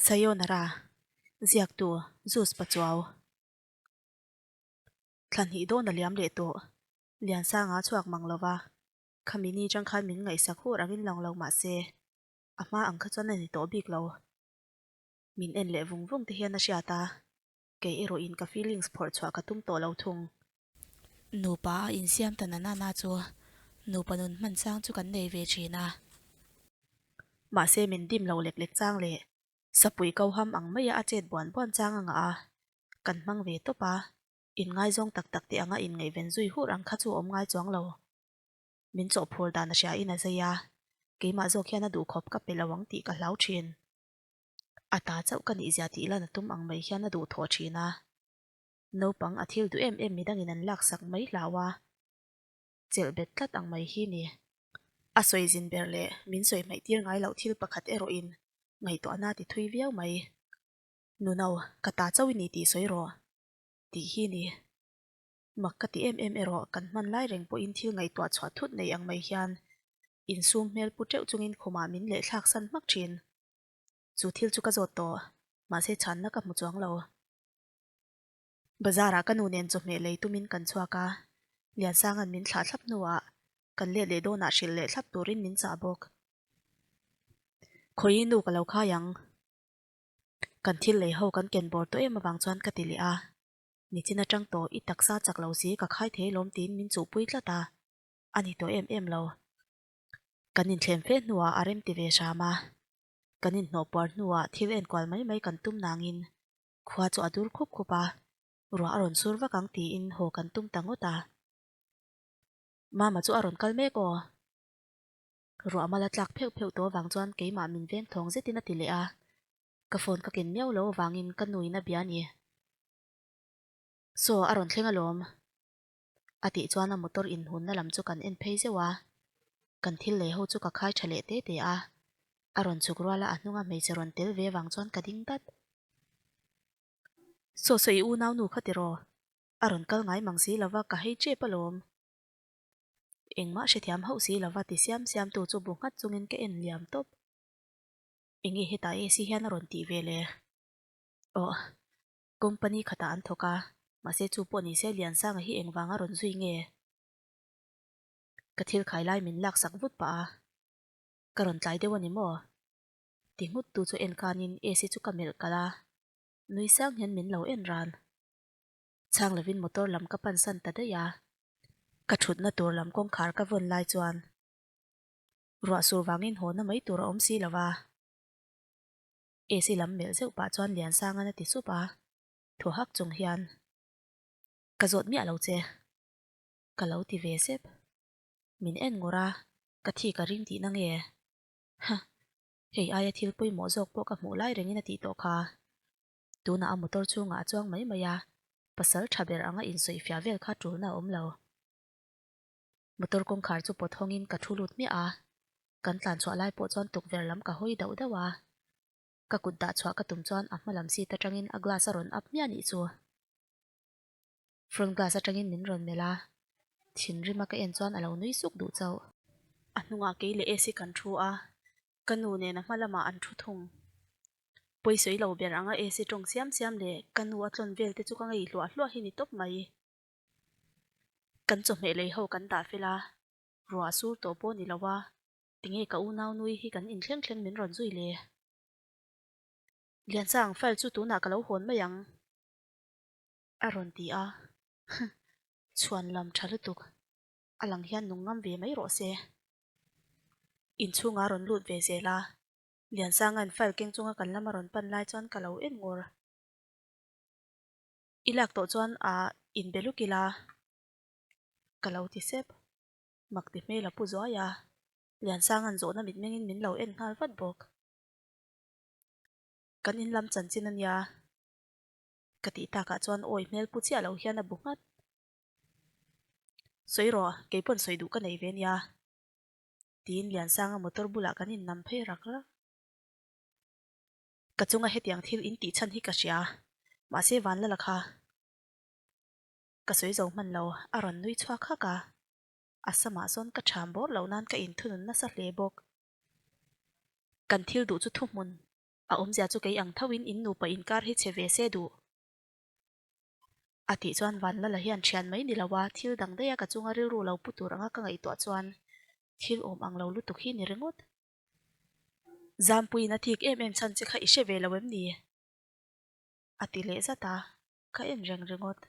Sayonara, ziaktu Zeus Pachuau. Thla hnih dawn a liam leh tawh. Liansanga a chhuak mang lova, khami ni chang khan min ngaihsak hur angin lang lo mah se, a hma ang kha chuan a ni tawh bik lo. Min en leh vung vung te hian a hriat a, kei erawhin ka feelings phawrh chhuah ka tum tawh lo thung. Nupa a insiam ta na na chu nupa nun hman chang chu kan nei ve thin a. Mahse min dim lo lek lek chang leh sapui ko ham ang maia a chet buan buan chang a ngah a, kan hmang ve tawp a, inngaizawng tak tak te anga inngaihven zui hur ang kha chu a awm ngai chuang lo. Min chawhphur dan a hria in a zei a, keimah zawk hian a duhkhawp ka pe lo ang tih ka hlau thin. A ta chauh ka nihzia tih lan a tum ang mai hian a duhthawh thin a. Naupang a thil duh em em midangin an laksak mai hlau a, chelh bet tlat ang mai hi ni. A sawi zin ber leh min sawi hmaih tir ngai loh thil pakhat erawhin ngaihtuahna a ti thui viau mai. Nuno, ka ta chauh i ni tih sawi rawh tih hi ni. Mak ka ti em em erawh kan hman lai reng pawhin thil ngaihtuah chhuah thut nei ang mai hian insum hmel pu teuh chungin khumah min lehthlak san hmak thin. Chu thil chu ka zawt tawh, mahse chhanna ka hmu chuang lo. Bazar-ah ka nu nen chawhmeh lei tumin kan chhuak a, Liansanga'n min thlah thlap hnuah kan let leh dawnah hrilh leh thlap turin min chah bawk. Khawi nu ka lo khai ang. Kan thil lei ho kan ken bawr tawh em avang chuan ka ti leh a, nichin atang tawh i taksa chak lo si ka khai thei lawm tiin min chuhpui tlat a, a ni tawh em em lo. Kan inthlem fe hnuah a rem ti ve hram a, kan inhnawh puar hnuah thil enkual mai mai kan tum nangin Khua chu a dur khup khup a, ruah a rawn sur vak ang tiin haw kan tum ta ngawt a. Mama chu a rawn kal mek aw. Ruah mal a tlak pheuh pheuh tawh avang chuan keimah min veng thawng zetin a ti leh a. Ka phone ka ken miau lo avangin ka nuin a bia a ni. Saw a rawn thleng alawm. A tih chuan a motor inhunna lam chu kan en phei zeuh a. Kan thil lei ho chu ka khai tha leh te te a. A rawn chhuk rual a, a hnunga hmeichhe rawn tel ve vang chuan ka ding dat. Saw saw i unau nu kha tiraw? A rawn kal ngai mang si lova ka hei tep alawm. Engmah hrethiam hauh si lova ti siam siam tu chu bu nghat chungin ka en liam tawp. Enge hetah AC hian a rawn tih ve le? Aw. Company khatah an thawk a, mahse chu pawh nise Liansanga hi engvang a rawn zui nge? Ka thil khai lai min laksak vut pah a, ka rawn tlai deuh a ni maw? Ti nghut tu chu en kanin AC chu ka melh kalh a, nui sang hian min lo en ran. Chhang lovin motor lam ka pan san ta daih a, ka thutna tur lam kawngkhar ka vawn lai chuan ruah sur vangin haw na mai tur a awm si lo va. AC lam melh zeuh pah chuan Liansanga'n a ti sup a, thaw hak chung hian, Ka zawt miah lo che, ka lo ti ve sep. Min en ngawr a, ka thi ka ring tihna nge? Ha, hei aia thil pawimawh zawk pawh ka hmuh lai rengin a tih tawh kha. Tunah a motor chhungah a chuang mai mai a, pasal tha ber anga insawifiah vel kha tulna a awm lo. Motor kawngkhar chu pawt hawngin ka thu lut hmiah a, kan tlan chhuah lai pawh chuan tukverh lam ka hawi dauh dauh a. Ka kut dah chhuah ka tum chuan a hma lam seat atangin a glass a rawn up hmiah nih chu. Front glass atangin min rawn melh a, thinrim a ka en chuan a lo nui suk duh chauh. A hnungah kei leh AC kan thu a, ka nu nen a hma lamah an thu thung. Pawisawi lo ber anga AC tawng siam siam leh ka nu a tlawn vel te chu ka ngei hluah hluah hi ni tawp mai. Kan chawhmeh lei ho kan dah fel a, ruah sur tawh pawh ni lo a, tinge ka unau nui hi kan inthleng thleng min rawn zui le? Liansang, file chu tunah ka lo hawn mai ang, a rawn ti a, huh, chhuan lam tha lutuk, a lang hian nung ngam ve mai rawh se. Inchhungah a rawn lut ve zel a, Liansanga'n file keng chunga kan lam a rawn pan lai chuan ka lo en ngur. I lak tawh chuan a inbe luk ila ka lo ti sep. Mak ti hmel a pu zuai a, Liansanga'n zawhna mitmengin min lo en nghal vat bawk. Kan in lam chanchin a nia ka tih takah chuan awi hmel pu chiah lo hian a bu nghat. Sawi rawh, kei pawn sawi duh ka nei ve nia tiin Liansanga motor bulah kan innam phei rak rak. Ka chunga hetiang thil in tih chhan hi ka hria, mahse Vanlala kha ka sawi zo hman lo, a rawn nui chhuak hak a. A samah sawn ka ṭham bawr lo nan ka inthunun nasa hle bawk. Kan thil duh chu thuhmun. A awmzia chu kei ang thoin in nupa inkar hi che ve se duh. A tih chuan Vanlala hian thian mai ni lo a, thil dang daih a ka chunga rilru lo pu tur anga ka ngaihtuah chuan thil awm ang lo lutuk hi ni ringawt. Zampuiin a thik em em chhan che kha i hre ve lo em ni? A ti leh zat a, ka en reng ringawt.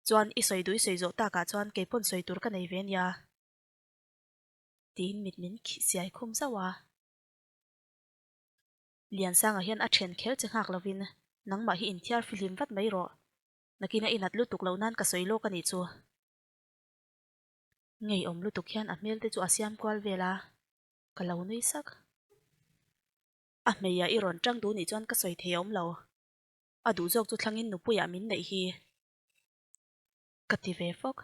Chuan i sawi duh i sawi zawh takah chuan kei pawn sawi tur ka nei ve nia. Tiin mit min siai khum zauh a. Liansanga hian a then kher che nghak lovin nangmah hi inthiar fihlim vat mai rawh. Nakin a inat lutuk loh nan ka sawi lawk a nih chu. Ngeiawm lutuk hian a hmel te chu a siam kual vel a, ka lo nui sak. A hmeiah i rawn tang duh nih chuan ka sawi thei awm lo. A duh zawk chu thlangin nupuiah min neih hi. Ka ti ve fawk.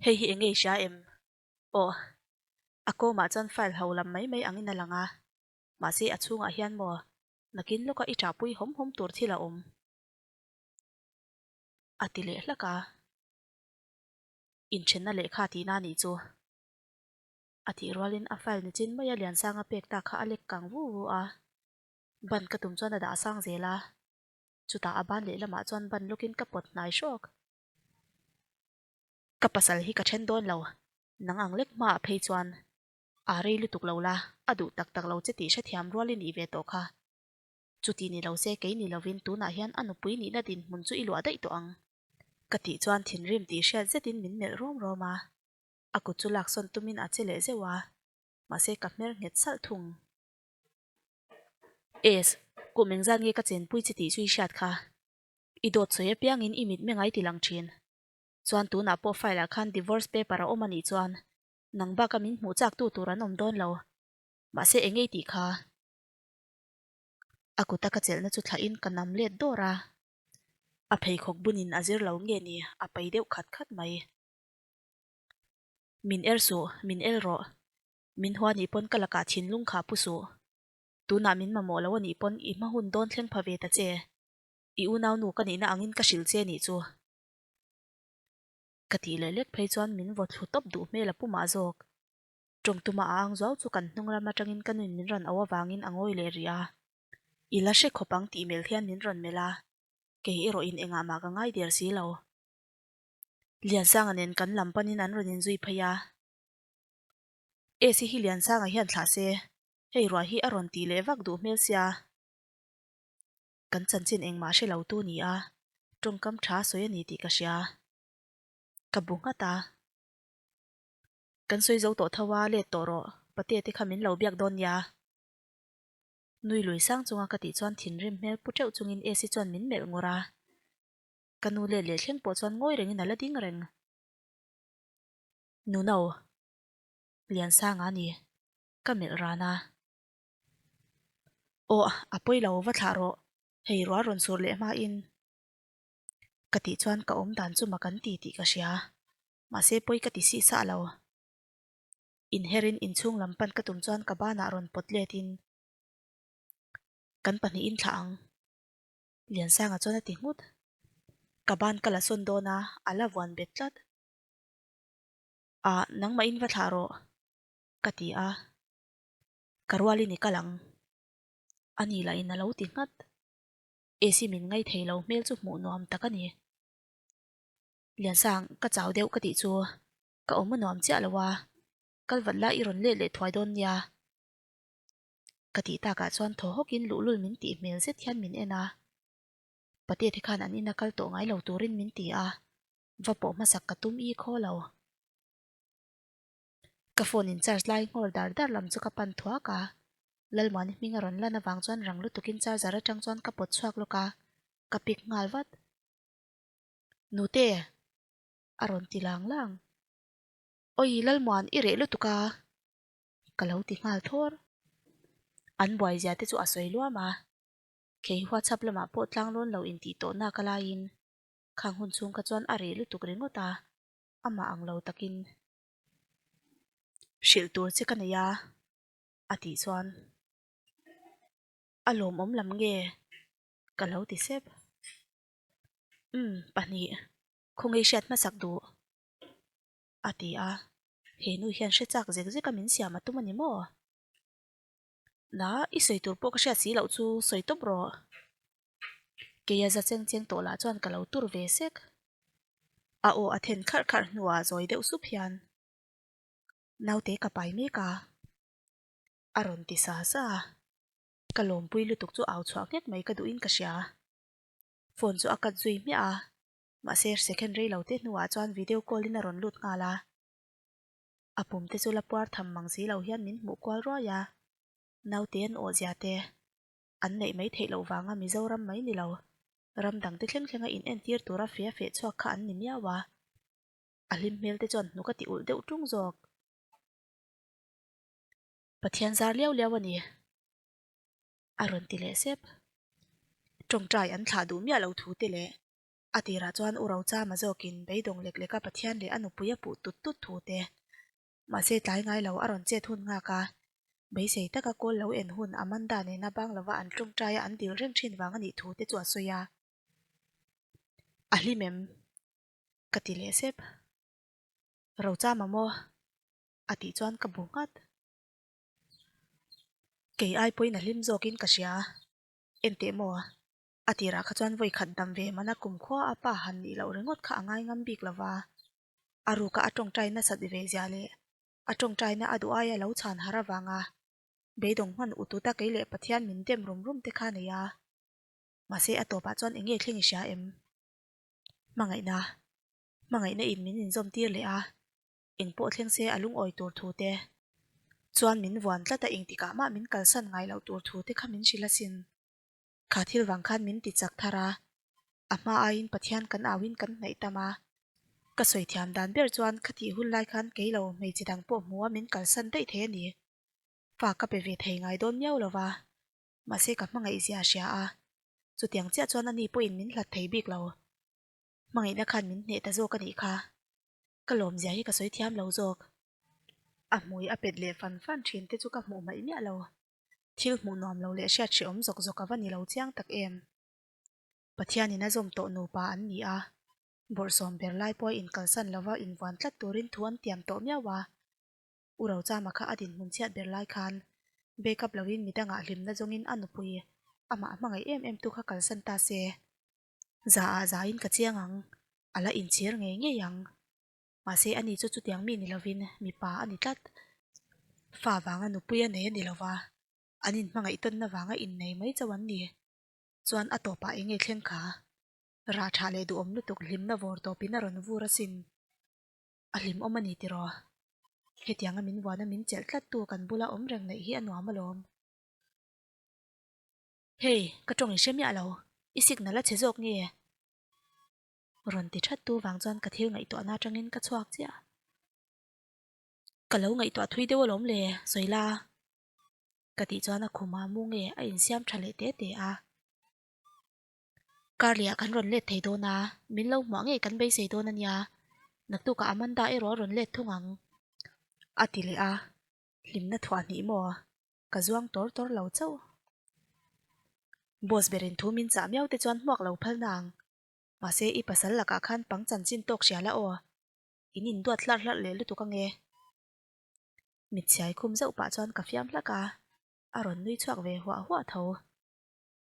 Hei hi enge i hria em? Aw. A kawmah chuan file ho lam mai mai angin a lang a. Mahse a chhungah hian maw nakin lawka i ṭahpui hawm hawm tur thil a awm. A ti leh hlak a. Inthenna lehkha tihna a nih chu. A tih rualin a file nichin maia Liansanga pek ta kha a lek kang vu vu a. Ban ka tum chuan a dah sang zel a. Chutah a ban lehlamah chuan ban lawkin ka pawt hnai hrawk. Ka pasal hi ka then dawn lo, nang ang lek hmaah phei chuan aa rei lutuk lo la, a duh tak tak lo che tih hrethiam rual i nih ve tawh kha. Chuti ni lo se kei ni lovin tunah hian a nupui nihna dinhmun chu i luah daih tawh ang. Ka tih chuan thinrim tih hriat zetin min melh rawm rawm a, a kut chu laksawn tumin a che leh zeuh a, mahse ka hmer nghet salh thung. Es, kum engzat nge ka chenpui che tih chu i hriat kha. I dawt sawi apiangin i mitmeng a i ti lang thin. Chuan tunah pawh file ah khan divorce paper a awm a nih chuan nang baka min hmuh chak tu tur an awm dawn lo. Mahse eng ei tih kha? A kuta ka chelhna chu thlahin ka nam let dawr a. A pheikhawk bunin a zir lo nge ni a pai deuh khat khat mai. Min er suh, min el rawh. Min hua nih pawn ka lakah thinlung kha pu suh. Tunah min mamawh lo a nih pawn i hma hun dawn thleng pha ve ta che. I unau nu ka nihna angin ka hrilh che nih chu. Ka tih leh lek phei chuan min vaw thlu tawp duh hmel a pu mah zawk. Tawng tuma a ang zuau chu kan hnung ram atangin ka nuin min rawn auh avangin a ngawi leh rih a. I la hre khawp ang tih melh hian min rawn melh a, kei erawh in engah mah ka ngai der si lo. Liansanga nen kan lam panin an rawn inzui phei a. Esi hi Liansanga hian thlah se, hei ruah hi a rawn tih leh vak duh hmel sia. Kan chanchin engmah hre lo tu ni a, tawngkam tha sawi a ni tih ka hria. Ka bu nghat a. Kan sawi zo tawh tho a, let tawh rawh, Pate te kha min lo biak dawn nia. Nui lui sang chunga ka tih chuan thinrim hmel pu teuh chungin Esi chuan min melh ngur a. Ka nu let leh thleng pawh chuan ngawi rengin a la ding reng. Nuno. Liansanga a ni. Ka melh ran a. Aw, a pawi lo, va thlah rawh. Hei rual rawn sur leh hmain. Ka tih chuan ka awm dan chu mak an ti tih ka hria. Mahse pawi ka ti sih sah lo. Inherin inchhung lam pan ka tum chuan ka banah rawn pawt letin kan pahnihin thlah ang. Liansanga chuan a ti nghut. Ka ban ka la sawn dawn a, a la vuan bet tlat. Ah, nangmahin va thlah rawh, ka ti a. Ka rualin i kal ang. A ni lahin a lo ti nghat. Esi min ngaih thei lo hmel chu hmuh nuam tak a ni. Liansang, ka chau deuh ka tih chu ka awm a nuam chiah lo a, kal vat la i rawn let leh thuai dawn nia. Ka tih takah chuan thaw hawkin luhlul min tih hmel zet hian min en a. Pate te khan an ina kal tawh ngai lo turin min ti a, va pawh hmasak ka tum i khaw lo. Ka phone in charge lai nghawr dar dar lam chu ka pan thuak a, Lalmuani hming a rawn lan avang chuan rang lutukin charger atang chuan ka pawt chhuak lawk a, ka pick nghal vat. Nute! A rawn ti lang lang. Awi Lalmuan i reh lutuk a! Ka lo ti nghal thawr. An buai zia te chu a sawi luam a, kei WhatsApp lamah pawh tlang lawn lo intih tawh nak a laiin khang hun chhung kha chuan a reh lutuk ringawt a, amah ang lo takin hrilh tur che ka nei a, a tih chuan a lawmawm lam nge ka lo ti sep. Umm pahnih khawngaih hriat hmasak duh a ti a, he nu hian hre chak zek zek a min siam a tum a ni maw? Na, i sawi tur pawh ka hriat si loh chu sawi tawp rawh. Keia za cheng cheng tawh lah chuan ka lo tur ve sek. A aw a then kharh kharh hnuah zawi deuh sup hian, Naute ka pai mek a, a rawn ti sa sa a. Ka lawmpui lutuk chu au chhuah nghek mai ka duhin ka hria. Phone chu a cut zui hmiah a, mahse second rei lo te hnuah chuan video call in a rawn lut nghal a. A pum te chu la puar tham mang si lo hian min hmuh kual ruai a, naute an awh zia te an neih mai theih loh vanga Mizoram mai ni lo, ram dang te thleng thlenga in entir tura fea feh chhuak kha an ni miau a. A hlim hmel te chuan hnuk a ti ulh deuh ṭung zawk. Pathian zar liau liau a ni, a rawn ti leh sep. Ṭawngṭai an thlah duh miah lo thu te leh a tirah chuan U Rochama zawkin beidawng lek leka Pathian leh a nupui a puh tut tut thu te. Mahse tlai ngai lo a rawn chet hun nghak a, beisei taka kawl lo en hun Amanda nena bang lova an ṭawngṭaia an dil reng ṭhin vang a nih thu te chu a sawi a. A hlim em? Ka ti leh sep. Rochama maw? A tih chuan ka bu nghat. Kei ai pawhin a hlim zawkin ka hria. Enteh maw? A tirah kha chuan vawi khat dam ve mana kumkhua a pa han nih loh ringawt kha a ngai ngam bik lova. A ruka a tawngtai nasat ve zia leh a tawngtaina a duh aia lo chhan har avanga beidawng hman ututa kei leh Pathian min dem rum rum te kha nei a. Mahse a tawpah chuan eng nge thleng i hria em? Hmangaihna. Hmangaihna in min inzawm tir leh a. Eng pawh thleng se a lungawi tur thu te chuan min vuan tlat a engtikah mah min kalsan ngai loh tur thu te kha min hrilh asin. Kha thil vang khan min ti chak thar a, a hma aiin Pathian kan auin kan hnaih tam a. Ka sawi thiam dan ber chuan khatih hun lai khan kei lo hmeichhe dang pawh hmu a min kalsan daih thei a ni. Fa ka pe ve thei ngai dawn miau lo va, mahse ka hmangaih zia a hria a, chutiang chiah chuan ani pawhin min hlat thei bik lo. Hmangaihna khan min hneh ta zawk a nih kha. Ka lawmzia hi ka sawi thiam lo zawk. A hmui a pet leh fan fan thin te chu ka hmuh hmaih miah lo. Thil hmuh nuam lo leh hriat hrehawm zawk zawk a va ni lo chiang tak em. Pathianin a zawm tawh nupa an ni a, bawrhsawm ber lai pawha inkalsan lova invuan tlat turin thu an tiam tawh miau a. U Rochama kha a dinhmun chhiat ber lai khan backup loin midangah hlimna zawngin a nupui amah hmangaih em em tu kha kalsan ta se. Za ah zain ka chiang ang, a la inchhir ngei ngei ang. Mahse ani chu chutiang mi ni lovin mipa a ni tlat. Fa vanga nupui a nei a ni lova, an inhmangaih tawnna vanga innei mai chauh an ni. Chuan a tawpah eng nge thleng kha? Rah tha leh duhawm lutuk hlimna vawr tawpin a rawn vur asin. A hlimawm a ni tiraw? Hetianga min vuana min chelh tlattu kan bula awm reng neih hi a nuam alawm. Hei, ka tawng i hre miah lo, i signal a chhe zawk nge? Rawn ti that tu vang chuan ka thil ngaihtuahna atangin ka chhuak chiah. Ka lo ngaihtuah thui deuh alawm le, sawi la. Ka tih chuan a khumah mu nge a insiam tha leh te te a. Karleh ah kan rawn let thei dawn a, min lo hmuah ngei kan beisei dawn a nia. Naktukah Amanda erawh a rawn let thung ang. A ti leh a, hlimna thuah hnih maw? Ka zuang tawr tawr lo chauh. Boss berin thu min chah miau te chuan hmuak lo phal nang. Mahse i pasal lakah khan pang chanchin tawk hria la aw. In induat hlarh hlarh leh lutuk ange. Mitchhiai khum zauh pah chuan ka fiam hlak a, a rawn nui chhuak ve huah huah tho.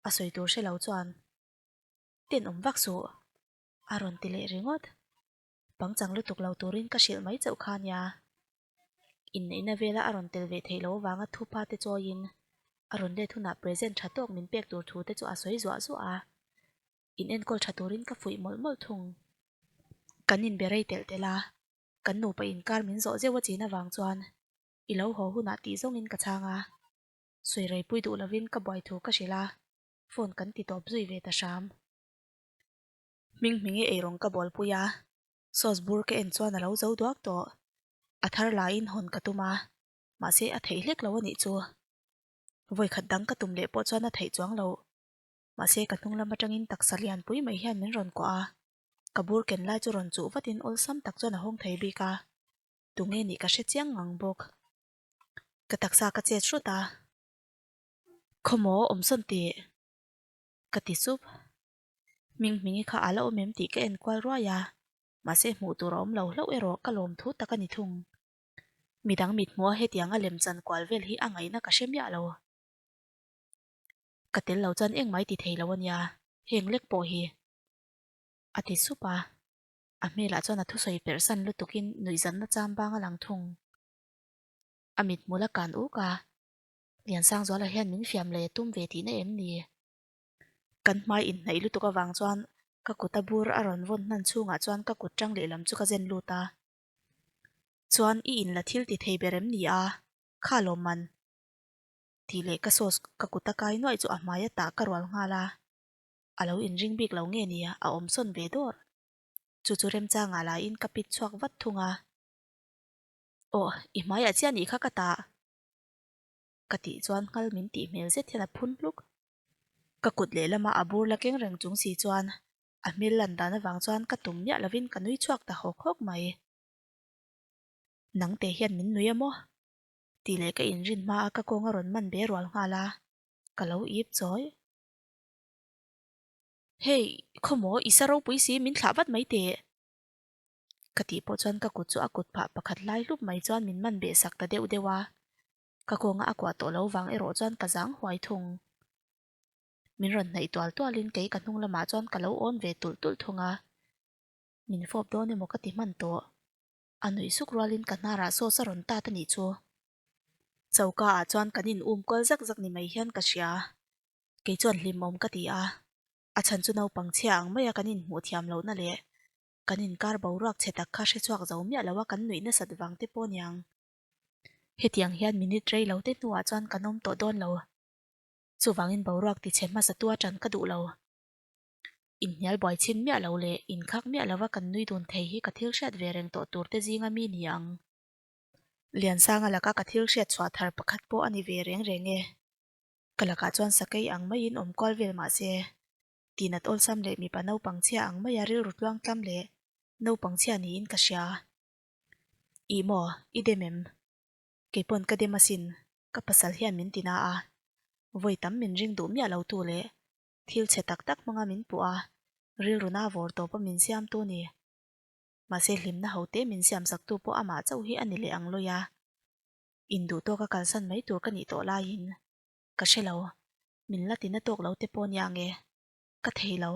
A sawi tur hre lo chuan tenawm vak suh a rawn ti leh ringawt. Pangchang lutuk lo turin ka hrilh mai chauh kha nia. Inneihna vela a rawn tel ve theih loh avanga thupa te chawiin a rawn let hunah present tha tawk min pek tur thu te chu a sawi zuah zuah a. In enkawl tha turin ka fuih mawlh mawlh thung. Kan inbe rei telh telh a, kan nupa inkar min zawh zeuh a chin avang chuan i lo haw hunah tih zawngin ka chhang a. Sawi reipui duh lovin ka buai thu ka hrilh a, phone kan ti tawp zui ve ta hram. Hming hming i eirawng ka bawlpui a, Sauce bur ka en chuan a lo zo duak tawh. A thar laiin hawn ka tum a, mahse a theih hlek lo a nih chu. Vawi khat dang ka tum leh pawh chuan a theih chuang loh. Mahse ka hnung lam atangin taksa lian pui mai hian min rawn kuah a, ka bur ken lai chu rawn chuh vatin awlsam tak chuan a hawng thei bik a, tunge nih ka hre chiang ngang bawk. Ka taksa ka chet hrut a, Khawmaw awmsawn tih? Ka ti sup. Hming Hmingi kha a la awm em tih ka en kual ruai a, mahse hmuh tur a awm lo hlauh erawh ka lawm thu tak a ni thung. Midang mithmuha hetianga lemchan kual vel hi a ngaihna ka hre miah lo. Ka tel lo chuan engmah i ti thei lo a nia, heng lek pawh hi. A ti sup a, a hmelah chuan a thusawi perhsan lutukin nuihzatna chambang a lang thung. A mithmul a kan uk a, Liansangzuala hian min fiam leh a tum ve tihna em ni? Kan hmai inhnaih lutuk avang chuan ka kut a bur a rawn vawn hnan chhungah chuan ka kut tang lehlam chu ka zen lut a. Chuan i inla thil ti thei ber em ni a? Kha lawmman. Tih leh ka sauce ka kut a kai nuaih chu a hmai a tah ka rual nghal a. A lo inring bik lo nge ni a awm sawn ve dawr. Chu chu remchangah laiin ka pit chhuak vat thung a. Aw, i hmaiah chiah nih kha ka tah. Ka tih chuan nghal min tih hmel zet hian a phun hluk. Ka kut lehlama a bur la keng reng chung si chuan a hmel lan dan avang chuan ka tum miah lovin ka nui chhuak ta hawk hawk mai. Nangte hian min nui a maw? Tih leh ka inrin hma a ka kawng a rawn man be rual nghal a, ka lo ip chawi. Hey, khawmaw i sa ropui si min thlah vat mai teh. Ka tih pawh chuan ka kut chu a kut phah pakhat lai hlup mai chuan min man beh sak ta deuh deuh a, ka kawnga a kuah tawh lo vang erawh chuan ka zang huai thung. Min rawn hnaih tual tualin kei ka hnung lamah chuan ka lo awn ve tulh tulh thung a, min fawp dawn emaw ka ti hman tawh. A nuih suk rualin ka hnarah sauce a rawn tat a nih chu. Choka ah chuan kan in um kual zak zak ni mai hian ka hria. Kei chuan hlimawm ka ti a, a chhan chu naupang chhia ang maia kan inhmuh thiam lohna leh kan inkar boruak chhe tak kha hre chhuak zo miah lo a kan nuih nasat vang te pawh niang. Hetiang hian minute rei lo te hnuah chuan kan awm tawh dawn lo. Chuvangin boruak ti chhe hmasa tu atan ka duh lo. Inhnial buai chhin miah lo leh inkhak miah lova kan nui dun thei hi ka thil hriat ve reng tawh tur te zinga mi ni ang. Liansanga laka ka thil hriat chhuah thar pakhat pawh a ni ve reng reng e. Ka lakah chuan sakei ang maiin awm kual vel mah se, tinat awlsam leh mipa naupang chhia ang maia rilru tluang tlam leh naupang chhia niin ka hria. Ih maw, i dem em? Kei pawn ka dem asin, ka pasal hian min ti na a, vawi tam min ring duh miah lo tu leh thil chhe tak tak hmanga min puh a, rilru na vawr tawpa min siamtu ni. Mahse hlimna ho te min siamsaktu pawh amah chauh hi a ni leh ang lawi a. Induh tawka kalsan mai tur ka nih tawh laiin ka hre lo, min la tina tawk lo te pawh nia nge, ka thei lo.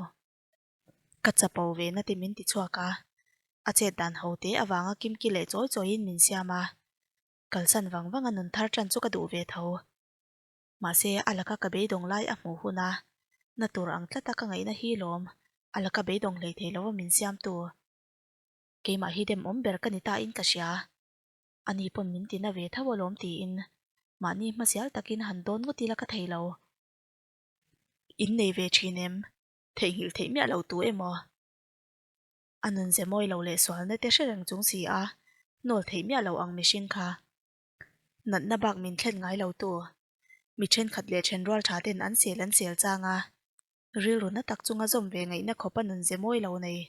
Ka chapo ve na te min ti chhuak a, a chet dan ho te avanga kimki leh chawi chawiin min siam a, kalsan vang vanga nun thar tan chu ka duh ve tho. Mahse a laka ka beidawng lai a hmuh hun a, na tur ang tlata ka ngaihna hi lawm, a laka beidawng hleithei lova min siamtu. Keimah hi demawm ber ka ni ta in ka hria. Ani pawn min tina ve tho alawm tiin mahni hmasial takin han dawn ngawt ila ka thei lo. In nei ve thin em? Theihnghilh theih miah lo tu emaw? A nunze mawi lo leh sualna te hre reng chung si a, hnawl theih miah lo ang mihring kha. Natna bak min thlen ngai lo tu. Mi thenkhat leh thenrual tha ten an sel an sel chang a, rilru na tak chunga zawm ve ngaihna khawpa nunze mawi lo nei.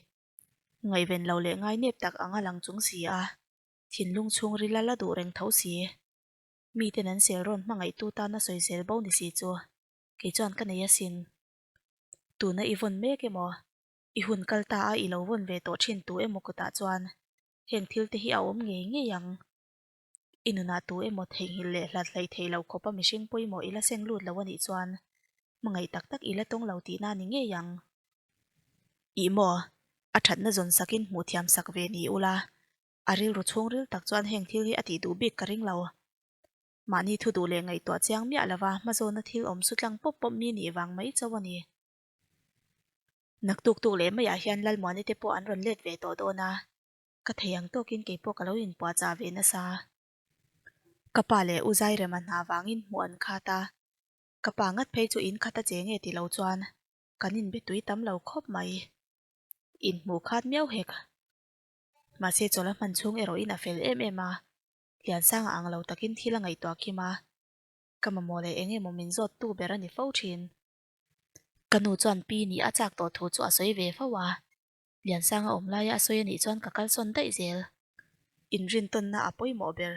Ngaihven lo leh ngainep tak anga lang chung si a, Thinlung chhungril a la duh reng tho si. Miten an sel rawn hmangaihtu tana sawisel bo ni si chu kei chuan ka nei asin. Tuna i vawn mek emaw? I hun kal ta a i lo vawn ve tawh thin tu emaw kutah chuan heng thil te hi a awm ngei ngei ang. I nunah tu emaw theihnghilh leh hlat hleih theih loh khawpa mihring pawimawh i la seng lut lo a nih chuan hmangaih tak tak i la tawng lo tihna ni ngei ang. Ih maw? A thatna zawn sakin hmuh thiam sak ve ni ula A rilru chhungril tak chuan heng thil hi a tih duh bik ka ring lo. Mahni thu duh leh ngaihtuah chiang miah lova hmazawna thil awm su tlang pawp pawp mi nih vang mai chauh a ni. Naktuk tuk leh maiah hian Lalmuani te pawh an rawn let ve tawh dawn a, ka thei ang tawkin kei pawh ka lo inpuahchah ve nasa. Ka pa leh U Zairema hna vangin hmuh an khat a, ka pa ngat phei chu in khat a che nge ti lo chuan kan inbe tui tam lo khawp mai. Inhmuh khat miau hek. Mahse chawlh a hman chhung erawhin a fel em em a, Liansanga ang lo takin thil a ngaihtuah kim a, ka mamawh leh eng emaw min zawt tu ber a ni fo thin. Ka nu chuan pi nih a chak tawh thu chu a sawi ve fo a, Liansanga awm laia a sawi a nih chuan ka kalsawn daih zel. Inrintawnna a pawimawh ber,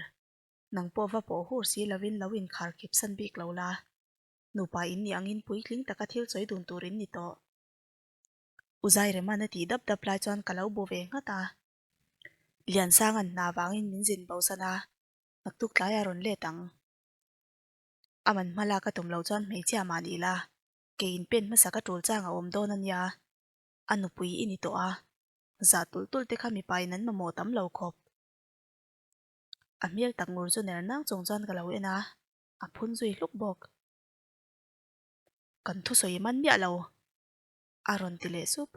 nang pawh va pawh hur si lovin lo inkhar khip san bik lo la, nupa in nih angin puitling taka thil sawi dun tur in ni tawh. U Zairema'n a tih dap dap lai chuan ka lo bu ve nghat a. Liansanga'n hna vangin min zin bosan a, naktuk tlai a rawn let ang. A man hma lak a tum lo chuan hmeichhia mah ni la. Ke inpen hmasa ka tul chang a awm dawn a nia, a nupui i ni tawh a, zah tulh tulh te kha mipa in an mamawh tam lo khawp. A hmel tak ngur chu ner nang chung chuan ka lo en a, a phun zui hluk bawk. Kan thusawi man miah lo, a rawn ti leh sup.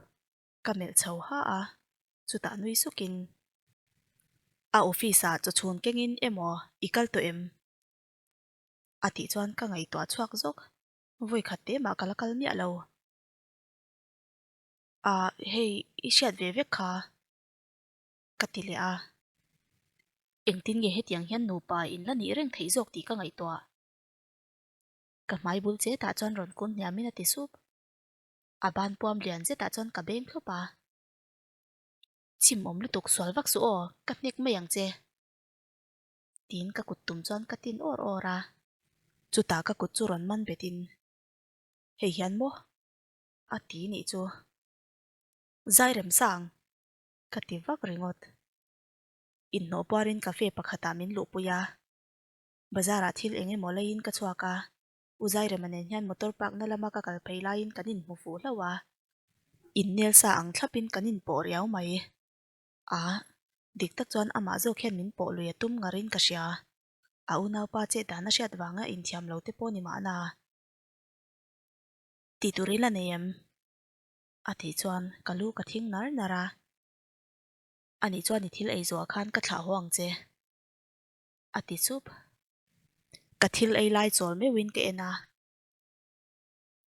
Ka melh chho ha a, chutah nui sukin, A office ah chawchhun kengin emaw i kal tawh em? A tih chuan ka ngaihtuah chhuak zawk, vawi khat te mah ka la kal miah lo. Ah, hei i hriat ve vek kha, ka ti leh a. Engtin nge hetiang hian nupa in la nih reng theih zawk tih ka ngaihtuah. Ka hmai bul chetah chuan rawn kun hniamin a ti sup. A ban puam lian zetah chuan ka beng thlawp a. Chim awm lutuk sual vak suh aw, ka hnek mai ang che. Tiin ka kut tum chuan ka tin awr awr a. Chutah ka kut chu rawn man betin, Hei hian maw? A ti nih chu. Zai rem sang! Ka ti vak ringawt. Inhnawh puarin cafe pakhatah min luhpui a. Bazarah thil eng emaw leiin ka chhuak a. U Zairema nen hian motor park na lama ka kal phei laiin kan inhmu fuh hlauh a. Innel sa ang thlapin kan inpawh riau mai. A, dik tak chuan amah zawk hian min pawh lui a tum ngarin ka hria. A unaupa chet dan a hriat vanga inthiam lo te pawh ni mahna. Tih tur i la nei em? A tih chuan ka lu ka thing nar nar a. Anih chuan i thil ei zawhah khan ka thlah haw ang che. A ti chup. Ka thil ei lai chawl meuhin ka en a.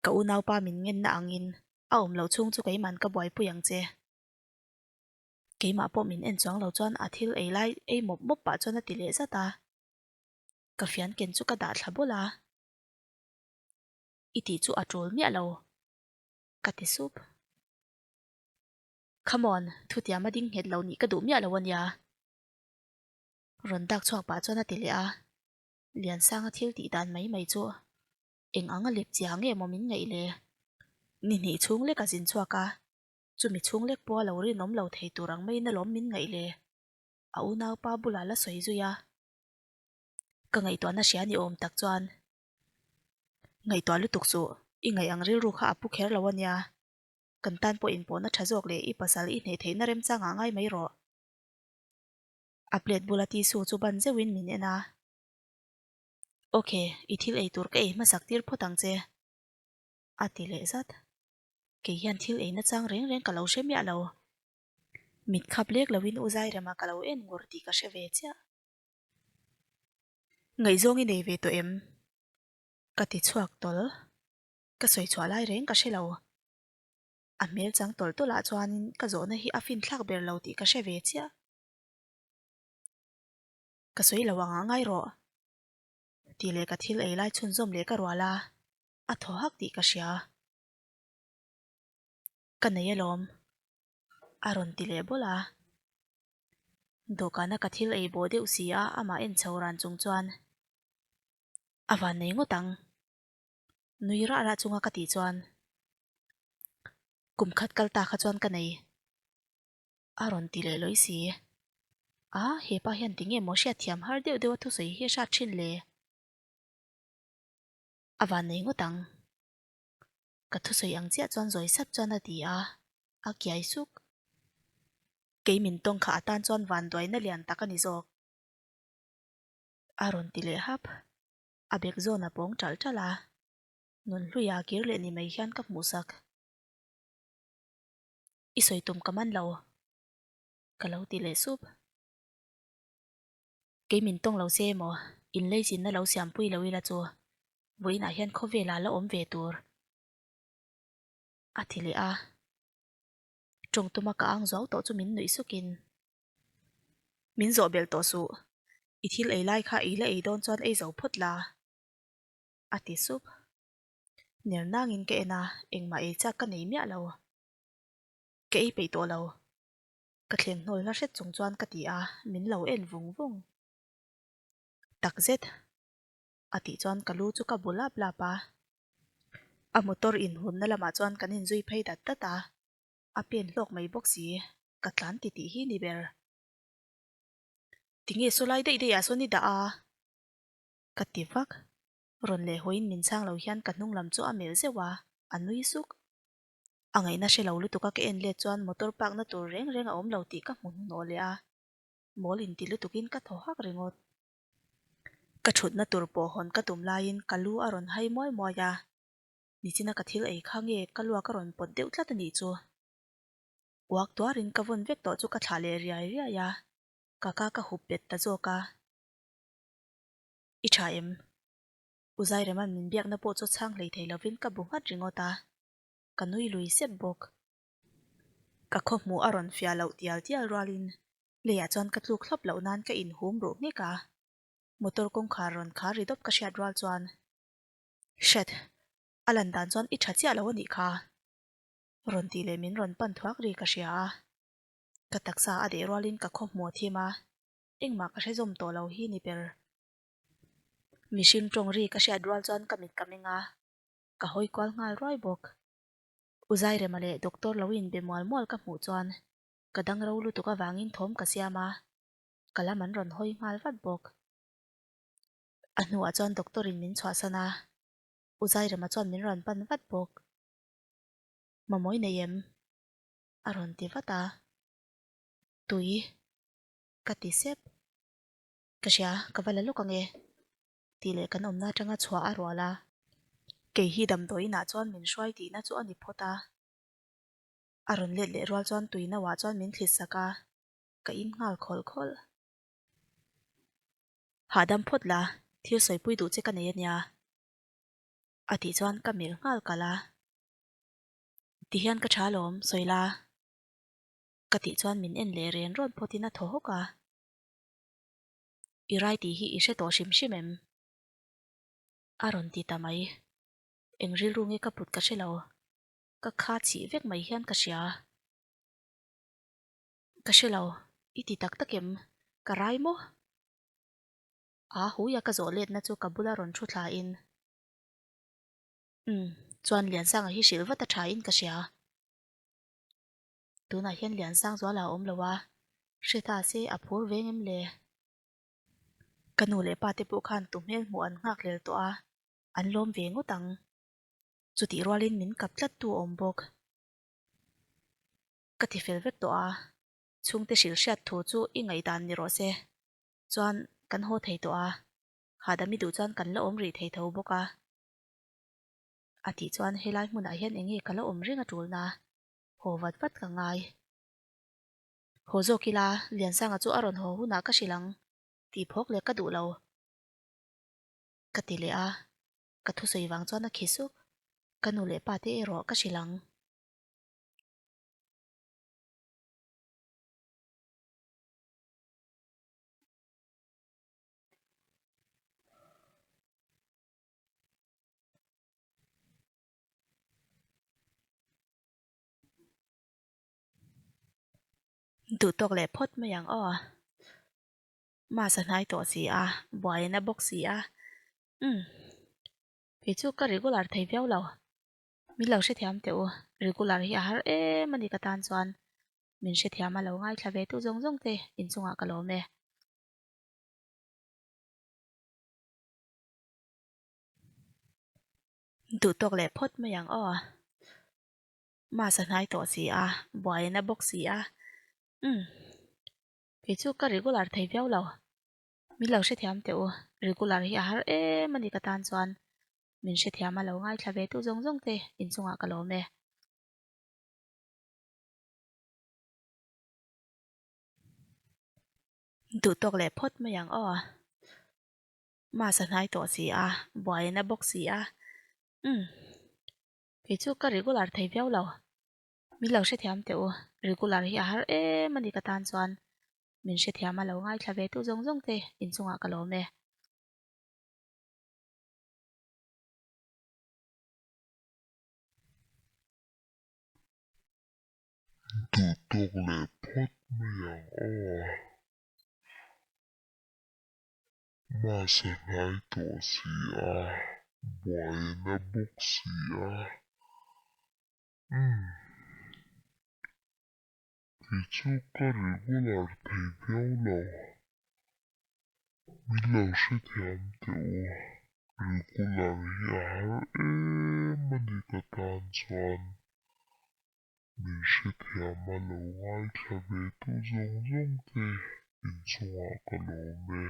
Ka unaupa min ngenna angin a awm loh chhung chu keiman ka buaipui ang che. Keimah pawh min en chuang lo chuan a thil ei lai ei mawp mawp pah chuan a ti leh zat a. Ka fian ken chu ka dah thla bawlh a. I tih chu a tul miah lo, ka ti sup. Come on, thutiam a ding nghet lo nih ka duh miah lo a nia. Rawn dak chhuak pah chuan a ti leh a. Liansanga thil tih dan mai mai chu eng ang a lep chiang nge maw min ngaih le? Ni hnih chhung lek a zin chhuak a, chumi chhung lek pawh a lo rinawm lo thei tur ang maiin alawm min ngaih le? A unaupa bulah la sawi zui a. Ka ngaihtuahna hria ni awm tak chuan ngaihtuah lutuk chu i ngaih ang rilru kha a pu kher lo a nia. Kan tan pawh inpawhna tha zawk leh i pasal i hneh theihna remchangah ngai mai rawh. A plate bula tissue chu ban zeuhin min en a. Ok, i thil ei tur ka ei hmasak tir phawt ang che. A ti leh zat. Kei hian thil ei nachang reng reng ka lo hre miah lo. Mit khap lek loin U Zairema ka lo en ngur tih ka hre ve chiah. Ngaihzawng i nei ve tawh em? Ka ti chhuak tawlh. Ka sawi chhuah lai reng ka hre lo. A hmel chang tawlh tawlh ah chuanin ka zawhna hi a finthlak ber lo tih ka hre ve chiah. Ka sawi lo ang ah ngai rawh. Tih leh ka thil ei lai chhunzawm leh ka rual a, a thaw hak tih ka hria. Ka nei alawm. A rawn ti leh bawlh a. Dawhkana ka thil ei bawh deuh si a amah en chho ran chung chuan a van nei ngawt ang. Nui rah rah chunga ka tih chuan kum khat kal ta kha chuan ka nei. A rawn ti leh lawi si. A, hepa hian tinge maw hriatthiam har deuh deuh a thusawi hi a hrat thin le? A van nei ngawt ang. Ka thusawi ang chiah chuan zawi sap chuan a ti a, a kiai suk. Kei min tawng kha atan chuan vanduaina lian tak a ni zawk. A rawn ti leh hap. A bek zawn a pawng ṭalh ṭalh a, Nunhluia kir leh ni mai hian ka hmuhsak. I sawi tum ka man lo, ka lo ti leh sup. Kei min tawng lo se emaw, inleizinna lo siampui lo ila chu vawiinah hian khawvelah la awm ve tur, a ti leh a. Tawng tuma ka ang zuau tawh chu min nuih sukin, Min zawh belh tawh suh, i thil ei lai kha ei la ei dawn chuan ei zo phawt la, a ti sup. Ner nangin ka en a, engmah ei chak ka nei miah lo. Ka ei peih tawh lo. Ka thleng hnawl hla hret chung chuan ka ti a, min lo en vung vung. Takzet! A tih chuan ka lu chu ka bu lap lap a. A motor inhunna lamah chuan kan inzui phei dat dat a, a pen hlawk mai bawk si, ka tlan ti tih hi ni ber. Tinge saw lai daih daih ah sawn i dah a? Ka ti vak. Rawn leh hawiin min chhang lo hian ka hnung lam chu a melh zeuh a. A nui suk. A ngaihna hre lo lutuk a ka en let chuan motor park na tur reng reng a awm lo tih ka hmu hnuhnawh leh a. Mawl inti lutukin ka thaw hak ringawt. Ka thutna tur pawh hawn ka tum laiin ka lu a rawn hai muai muai a. Nichina ka thil ei kha nge ka luak a rawn pawt deuh tlat a nih chu. Uak tuarin ka vawn vek tawh chu ka thlah leh riai riai a, ka ka ka hup bet ta zawk a. I tha em? U Zairema'n min biakna pawh chu chhang hlei thei lovin ka bu nghat ringawt a, ka nui lui sep bawk. Ka khawhmuh a rawn fiah loh tial tial rualin leiah chuan ka tluk thlawp loh nan ka inhum ruh nghek a, motor kawngkhar rawn khar ri dawp ka hriat rual chuan, Hret, a lan dan chuan i tha chiah lo a nih kha. Rawn tih leh min rawn pan thuak ri ka hria a, ka taksa a deh rualin ka khawhmuh a thim a, engmah ka hre zawm tawh lo hi ni ber. Mihring tawng ri ka hriat rual chuan ka mit ka meng a, ka hawi kual nghal ruai bawk. U Zairema leh doctor lo inbe mual mual ka hmuh chuan ka dang ro lutuk avangin thawm ka siam a, ka lam an rawn hawi nghal vat bawk. A hnuah chuan doctor in min chhuahsan a, U Zairema chuan min rawn pan vat bawk. Mamawi nei em? A rawn ti vat a. Tui? Ka ti sep. Ka hria, ka va la lawk ang e. Tih leh kan awmna atanga chhuah a rual a. Kei hi damdawiinah chuan min hruai tihna chu a ni phawt a. A rawn let leh rual chuan tui nauah chuan min thlit sak a, ka in nghal khawlh khawlh. Hahdam phawt la, thil sawipui duh che ka nei a nia. A tih chuan ka melh nghal kalh a. Ti hian ka tha alawm, sawi la. Ka tih chuan min en leh ren rawn phawtin a thaw hawk a. I rai tih hi i hre tawh hrim hrim em? A rawn ti ta mai. Eng rilru nge ka put ka hre lo. Ka kha chih vek mai hian ka hria. Ka hre lo, i ti tak tak em? Ka rai maw? A huia ka zawh letna chu ka bula rawn thu thlain. Umm, chuan Liansanga hi hrilh vat a tha in ka hria. Tunah hian Liansang zuala a awm lo a, hre ta se a phur veng em le? Ka nu leh pa te pawh khan tu hmel hmuh an nghak hlel tawh a, an lawm ve ngawt ang. Chutih rualin min kap tlat tu a awm bawk. Ka ti fel vek tawh a, chhungte hrilh hriat thu chu i ngaihdan ni rawh se. Chuan kan haw thei tawh a, hahdam i duh chuan kan la awm rih thei tho bawk a. A tih chuan helai hmunah hian eng nge ka la awm reng a tulna? Haw vat vat ka ngai. Haw zawk ila, Liansanga chu a rawn haw hunah ka hrilh ang tih phawk leh ka duh lo. Ka ti leh a, ka thusawi vang chuan a khi suk. Ka nu leh pa te erawh ka hrilh ang. Duh tawk leh phawt mai ang aw. Mass a hnai tawh si a, buai a na bawk si a. Umm. Kei chu ka regular thei viau lo. Min lo hrethiam teh u, regular hi a har em a ni ka tan chuan. Min hrethiam a lo ngaithla ve tu zawng zawng te inchungah ka lawm e. Duh tawk leh phawt mai ang aw. Mass a hnai tawh si a, buai a na bawk si a. Umm. Kei chu ka regular thei viau lo. Min lo hrethiam teh u, regular hi a har em a ni ka tan chuan. Min hrethiam a lo ngaithla ve tu zawng zawng te inchungah ka lawm e. Duh tawk leh phawt mai ang aw. Mass a hnai tawh si a, buai a na bawk si a. Umm. Kei chu ka regular thei viau lo. Min lo hrethiam teh u, regular hi a har em a ni ka tan chuan. Min hrethiam a lo ngaithla ve tu zawng zawng te inchungah ka lawm e. Duh tawk leh phawt mai ang aw. Mass a hnai tawh si a, buai na bawk si a. Umm. Kei chu ka regular thei viau lo. Min lo hrethiam teh u, regular hi a har em a ni ka tan. chuan min hrethiam a lo ngaithla ve tu zawng zawng te inchungah ka lawm e.